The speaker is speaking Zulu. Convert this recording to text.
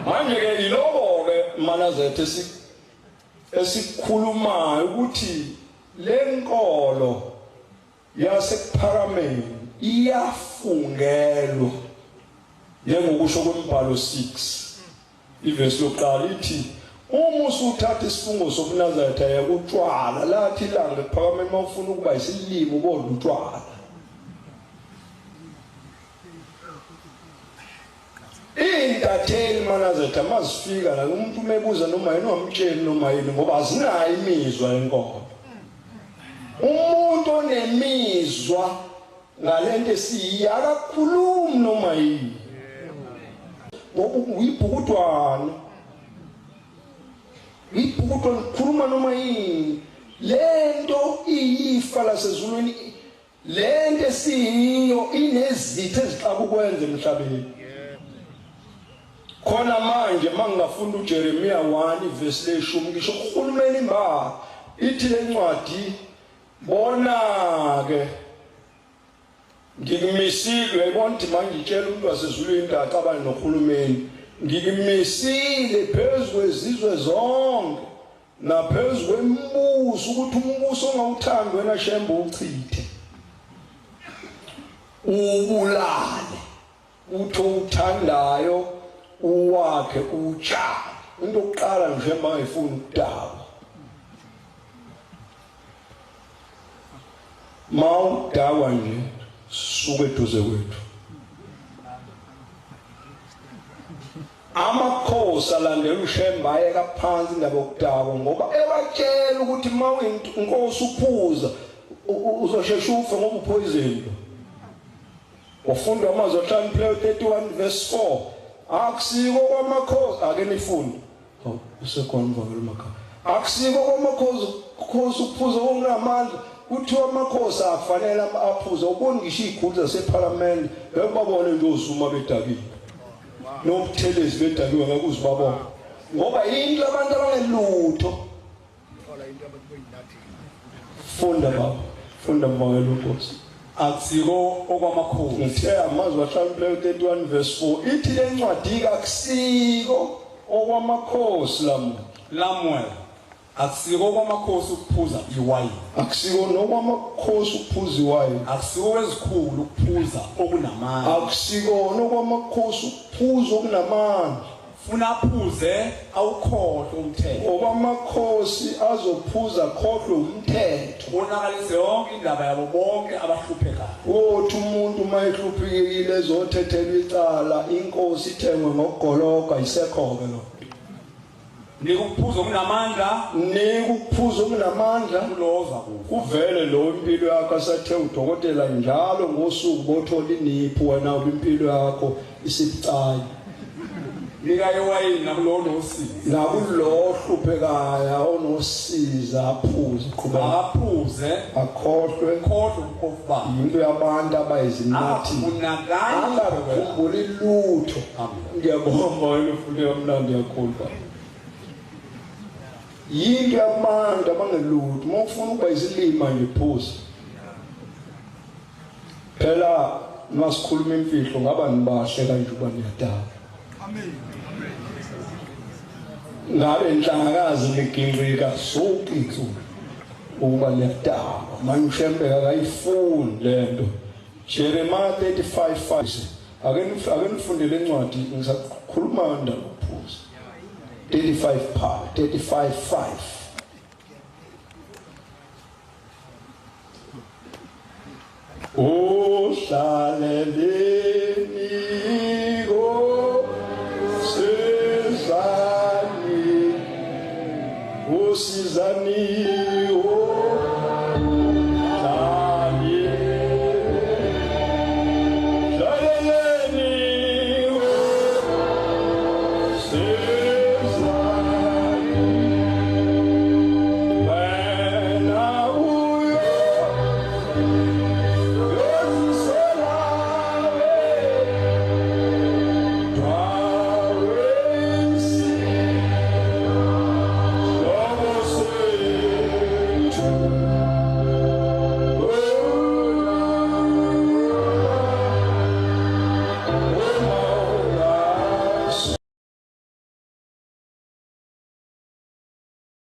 Manje ke iloko ke manazethe esikhulumayo ukuthi lenkolo yasekuphakameni iyafungelwa njengokusho kwembhalo 6 ivesi lokuqala ithi uma usuthatha isifungo sobuNazaretha yakutshwala lathi ilanga ekuphakameni uma ufuna ukuba isilimo ubodla utshwala. Iy'ntatheli manazetha mazifika la umuntu uma ebuza noma yini ungamtsheli noma yini ngoba azinayo imizwa yenkolo. Umuntu onemizwa ngalento esiyiyo akakhulumi noma yini. Ngoba uyibhukudwane. Uyibhukudwane ukhuluma noma yini. Lento iyifa lasezulwini. Lento esiyiyo inezitha ezixaka ukwenza emhlabeni. Khona manje mangingafunda uJeremiya 1 verse leshumi ngisho uhulumeni imba ithi lencwadi bona ke ngikumisile uyayibona ukuthi manje itshela umuntu wasezulwini into acabane nohulumeni ngikumisile phezu kwezizwe zonke Naphezu kwemibuso ukuthi umbuso ongawuthandi wena Shembe uchithe ubulale uthi owuthandayo uwakhe utshale into yokuqala nje mangayifuni ukudakwa mawudakwa nje suke eduze kwethu. Amakhosi alandela uShembe ayeka phansi indaba yokudakwa ngoba ebatshela ukuthi uma uyinkosi uphuza uzosheshe ufe ngoba uphoyizeni lo. Wafunda amazwi ahlakaniphileyo 31 verse 4. Akusiko kwamakhosi ake nifunde. Hawu usekhona umvangeli emakhaya. Akusiko kwamakhosi khosi ukuphuza okunamandla. Kuthiwa amakhosi afanele aphuze ubona ngisho izikhulu zasephalamende ngeke babone nje oZuma bedakile. NoButhelezi bedakiwe ngeke uzibabone. Ngoba yini abantu abangelutho. Funda baba, funda mvangeli wenkosi. Akusiko okwamakhosi. Ngithe amazwi ahlakaniphileyo 31 verse 4 ithi le ncwadi akusiko okwamakhosi lamuhla. Lamuel, akusiko okwamakhosi ukuphuza iwayini. Akusiko nokwamakhosi ukuphuza iwayini. Akusiko kwezikhulu ukuphuza okunamandla. Akusiko nokwamakhosi ukuphuza okunamandla. Funa aphuze awukhohlwe umthetho. Okwamakhosi azophuza akhohlwe umthetho. Wonakalise yonke indaba yabo bonke abahluphekayo. Wothi umuntu uma ehluphekile ezothethelwa icala inkosi ithengwe ngokugologa ayisekho-ke lo. Nika ukuphuza okunamandla. Nika ukuphuza okunamandla. Kulowo ozakufa. Kuvele lo impilo yakho asethe udokotela njalo ngosuku bothola iniphu wena impilo yakho isibucayi. Nika iwayini nakulowo onosizi. Nakulowo ohluphekayo onosizi aphuze qhubeka. Akaphuze. Akhohlwe. Khohlwe ubuphofu bakhe. Yinto yabantu abayizinathi. Angakhumbuli lutho. Ngiyabonga wena ufunde kamnandi kakhulu baba. Yinto yabantu abangelutho uma ufuna ukuba isilima nje phuza. Phela masikhuluma imfihlo ngaba nibahle kanje uba niyadala. Amen. Ngabe inhlangakazi nigingqika zonke insuku ukuba niyadakwa. Manje uShembe akayifuni lento. Jeremiah 35:5 ake ake nifundele incwadi ngisakhuluma ndaba ukuphuza. 35 pa 35:5 Uhlaleleni kosizani usizani.